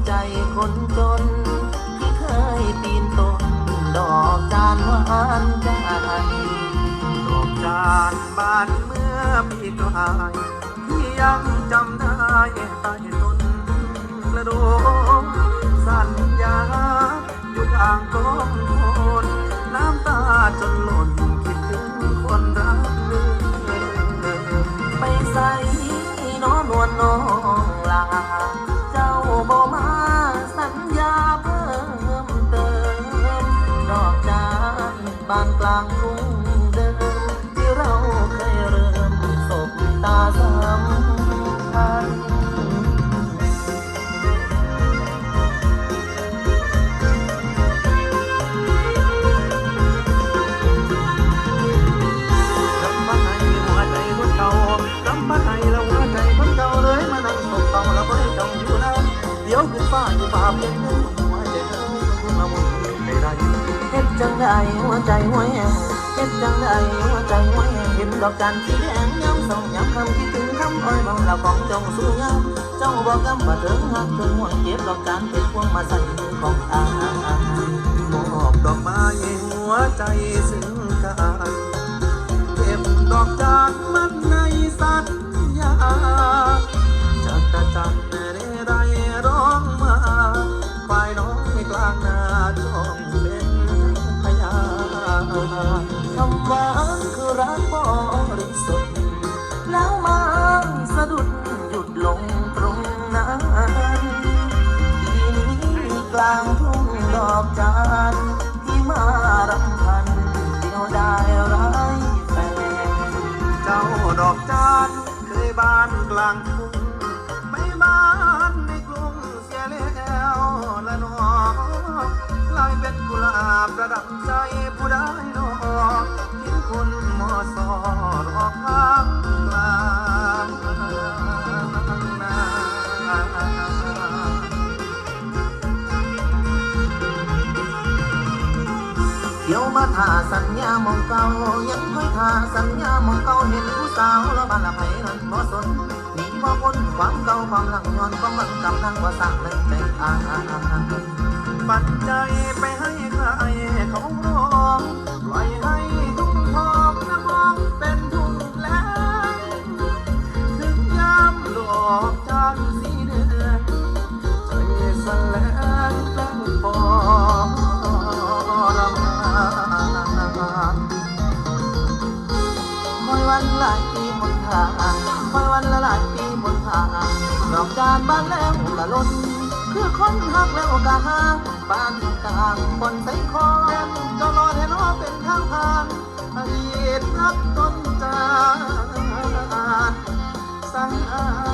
ໃຈຄົນຈົນທີ່ເຄີຍປີນຕົ້ນດອກຈານຫວານໃຈ ດອກຈານບ້ານເມື່ອປີກາຍ ທີ່ຍັງຈຳໄດ້ໃຕ້ຕົ້ນກະດູ ສັນຍາຢູ່ກາງກອງໂຄນ ນ້ຳຕາຈົນຫຼົ່ນ ຄິດເຖິງຄົນຮັກເດີ ໄປໃສນໍນວນນ້ອງຫຼ້າ ເຈົ້າບໍ່ມາສັນຍາເພີ່ມເຕີມ ດອກຈານບ້ານກາງທຸ່ງເດີມ ທີ່ເຮົາເຄີຍເລີ່ມສົບຕາສຳພັນ. ກຳພັດໃຫ້ຫົວໃຈຄົນເກົ່າ ກຳພັດໃຫ້ລະຫົວໃຈຄົນເກົ່າ ເລີຍມານັ່ງສົບເຊົາ ລະບໍ່ໄດ້ເຈົ້າຢູ່ນານ ດຽວຂຶ້ນຟ້າຢູ່ປ່າເປັນເງິນ ຫົວໃຈເຮົາ ເຮັດຈັ່ງໃດຫົວໃຈຫ້ວຍແຫ້ງ ເຮັດຈັ່ງໃດຫົວໃຈຫ້ວຍແຫ້ງ ເຫັນດອກຈານສີແດງ ຍາມເຊົ້າຍາມຄ່ຳ ຄິດເຖິງຄຳອ້ອຍເວົ້າລະຂອງເຈົ້າສູ່ຍາມ ເຈົ້າບອກກຳວ່າເຖິງຮັກເຖິງຫ່ວງ ເກັບດອກຈານເປັນພວງມາໃສ່ມືຂອງອ້າຍ ມອບດອກໄມ້ໃຫ້ຫົວໃຈເຊິ່ງກັນ ເກັບດອກຈານມັນໃນສັນຍາ ຈັກກະຈັ່ນ ໄດ້ຮ້ອງມາ ຄວາຍນ້ອຍກາງນາ ຈົ່ງເປັນພະຍານ ຄຳຫວານຄືລັກບໍລິສຸດ ແລ້ວມາສະດຸດຢຸດລົງຕົງນັ້ນ ປີນີ້ກາງທຸ່ງດອກຈານ ທີ່ມາລຳພັນ ດຽວດາຍໄຮ້ແສງ ເຈົ້າດອກຈານ ເຄີຍບ້ານກາງທຸ່ງ ໄປບ້ານໃນກຸງເສຍແລ້ວລະໜໍ ກາຍເປັນກຸຫຼາບປະດັບໃຈຜູ້ໃດໜໍ ທີ່ຄຸນມໍຊອດອອກທາງກາງນາ. ທ່ຽວມາຖ້າສັນຍາໝ່ອງເກົ່າ ຍັງຄອຍຖ້າສັນຍາໝ່ອງເກົ່າ ເຫັນຜູ້ສາວລະບ້ານລະໃຜນັ້ນບໍ່ສົນ ໜີບໍ່ພົ້ນຄວາມເກົ່າຄວາມຫຼັງ ຍ້ອນຄວາມຫວັງກຳລັງບໍ່ສ້າງໃນໃຈອ້າຍ ປັນໃຈໄປໃຫ້ໃຄເຂົາຮ້ອງ ປ່ອຍໃຫ້ທຸ່ງທອງນະມອງເປັນທຸ່ງແລ້ງ ເຖິງຍາມດອກຈານສີແດງ ໃຈສະແຫຼງແປງທໍລະມານ ຄອຍວັນຫຼາຍປີຄົນຖ້າ ຄອຍວັນລະຫຼາຍປີຄົນຖ້າ ດອກຈານບານແລ້ວລະຫຼົ່ນ ຄືຄົນຮັກແລ້ວກະຫ່າງ ປານກາງບ່ອນໃສ່ຄອນ ເຈົ້າລອດໃຫ້ລໍເປັນທາງຜ່ານ ອະດີດຮັກຕົ້ນຈານສາ